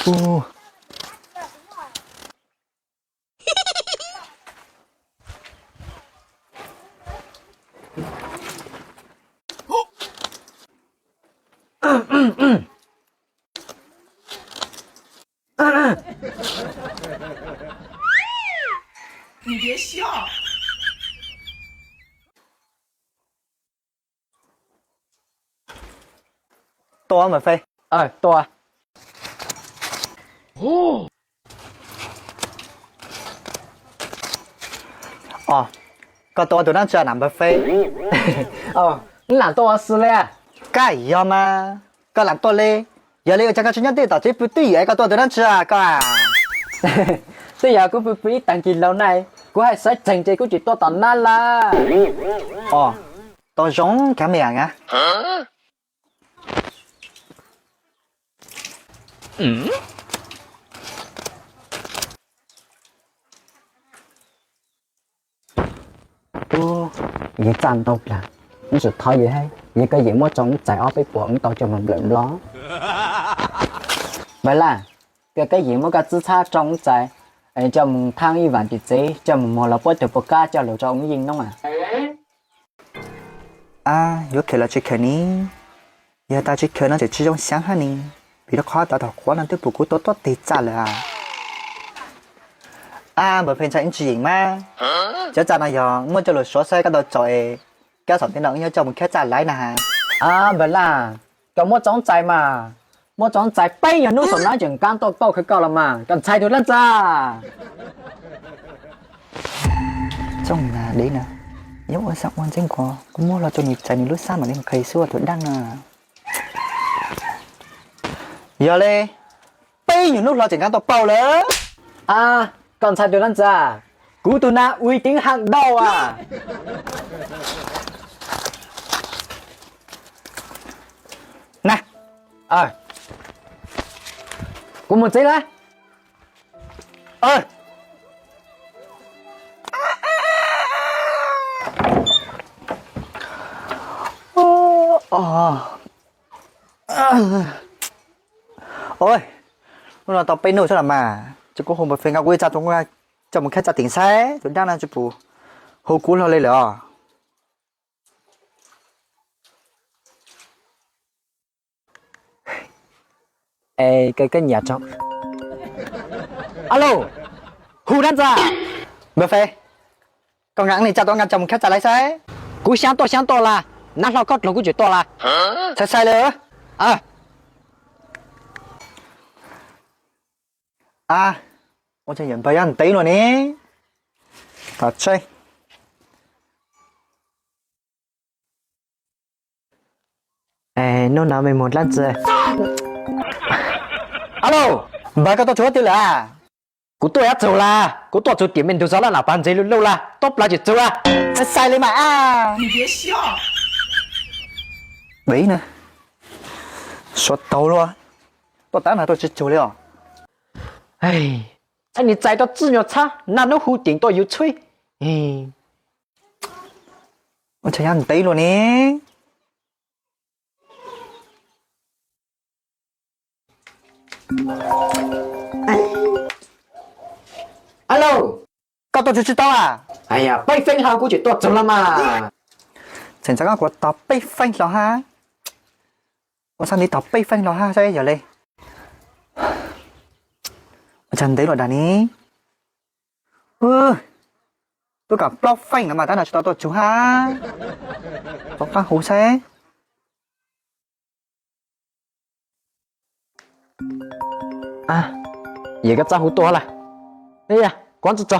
Ub. Tua Npawg Fej. Tua. Os, koj tua tus dab tsi na Npawg Fej? Wb lam tua xwb li. Koj yog mas, koj lam tua li. Yog li ua cas koj tsis nyob twj tom tsev pw twj ywm, koj tua tus dab tsi koj a? Twb yog kuv pw pw ib tag kis laus na, kuv hais xav tsees ces kuv tsis tua tom nab lawm. Os, tua zoo kag me a. Ub, yus txaj ntau plag, nws tseem thov yus thiab, yog koj yeem muab tsoom txais ob peb puas wb tau coj mus nplawm nplo. Npawg Laj, koj koj yeem muab koj txwb txhab tsoom txais coj mus thaab ib vam tim tsev, coj mus muag los puab cov puas kab coj lug rau wb yeej noob a. Ab, yuav khaws los tsis khaws ni? Yog tas tsis khaws no tseem tsis zoo xyaav hab ni, vim rau qhov tas thaum qhuav no twb pum kuv tuav tuab teg txaj lawm a. Ab, Npawg Fej ntshai wb tsis yeem mas, cov txaj no yog muab coj lug suav saib koj tau tsaus es, kab xaum tej no wb yuav coj mus khab txaj laiv na has. Ab, Npawg Laj, koj muab tsoom txais mas, muab tsoom txais peb nyuag hnub saum no tseem kaab tuaj pauj khaws koj los mas, koj ntshai tus dlaab tsi? Tsoom na deb na, yuav ua xav ua ntxeeb nkaus, kuv muab los rau nws txais nws lub xab mam li qhia xwb ua tus dlaab na. Yog li, peb nyuag hnub hlo tseem kaab tuaj pauj lawm. Ab, koj ntshai tus dlaab tsi? Kuv tus na ui teev haaj dauj a. Na, kuv mus tsev lawm. Ua, hnub no tau peb hnub xwb los mas, tsis kuv hu Npawg Fej nqa kuv ib txaj tuaj, coj mus khab txaj teem saib tus dlaab no tsis pum hu kuv hlo li lawm os. Es koj nyiam tso. Alo, hu dlaab tsi? Npawg Fej, koj nqa wb txaj tuaj, nqa coj mus khab txaj laiv saib. Kuv xyaav tuaj xyaav tuaj las, nab hlo koj dluag kuv tseem tuaj las. Txhais txhais li. Ab, ua cas yuav npawg nyob ntev luaj ne? Tom tseeb. Hnub no me muag dlaab tsi? Alo, npawg koj tuaj txug twg lawm? Kuv tuaj yav txug las, kuv tuaj txug tim me ntug zov laj nam pas ntxeg luj luj las, tuab plaws tsis txug las. Xais li mas. Dib na, suav taug luaj, tuaj tab na tuaj tsis txug li os. Nws txais rau txwj nyuag txhab, naj nub hu ceem tuaj yuv txhib. Ua cas nyob ntev luaj ne? Alo, koj tuaj txug tsis tau a? Peb feeb hlo kuv tseem tuaj txug los mas. Tseem ntxov koj kuv tos peb feeb hlo hab. Ua xav ntiv tos peb feeb hlo hab saib yog li. Ua cas ntev luaj dag ni. Twb kaum plaub feeb no mas tab no tsis tau tuaj txug hab. Tov qaab hu saib. Yog koj txaj hu tuaj lawm. Kuv tso tso.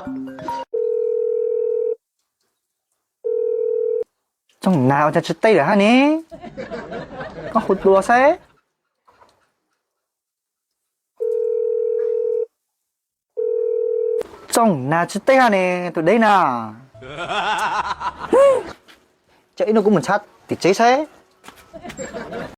Tsoom nas ua cas tsis teb lawm hab ne? Koj hu dua saib. Tsoom nas tsis teb hab ne, tus deb na. Ces ib hnub kuv mus tshab tim tsev saib.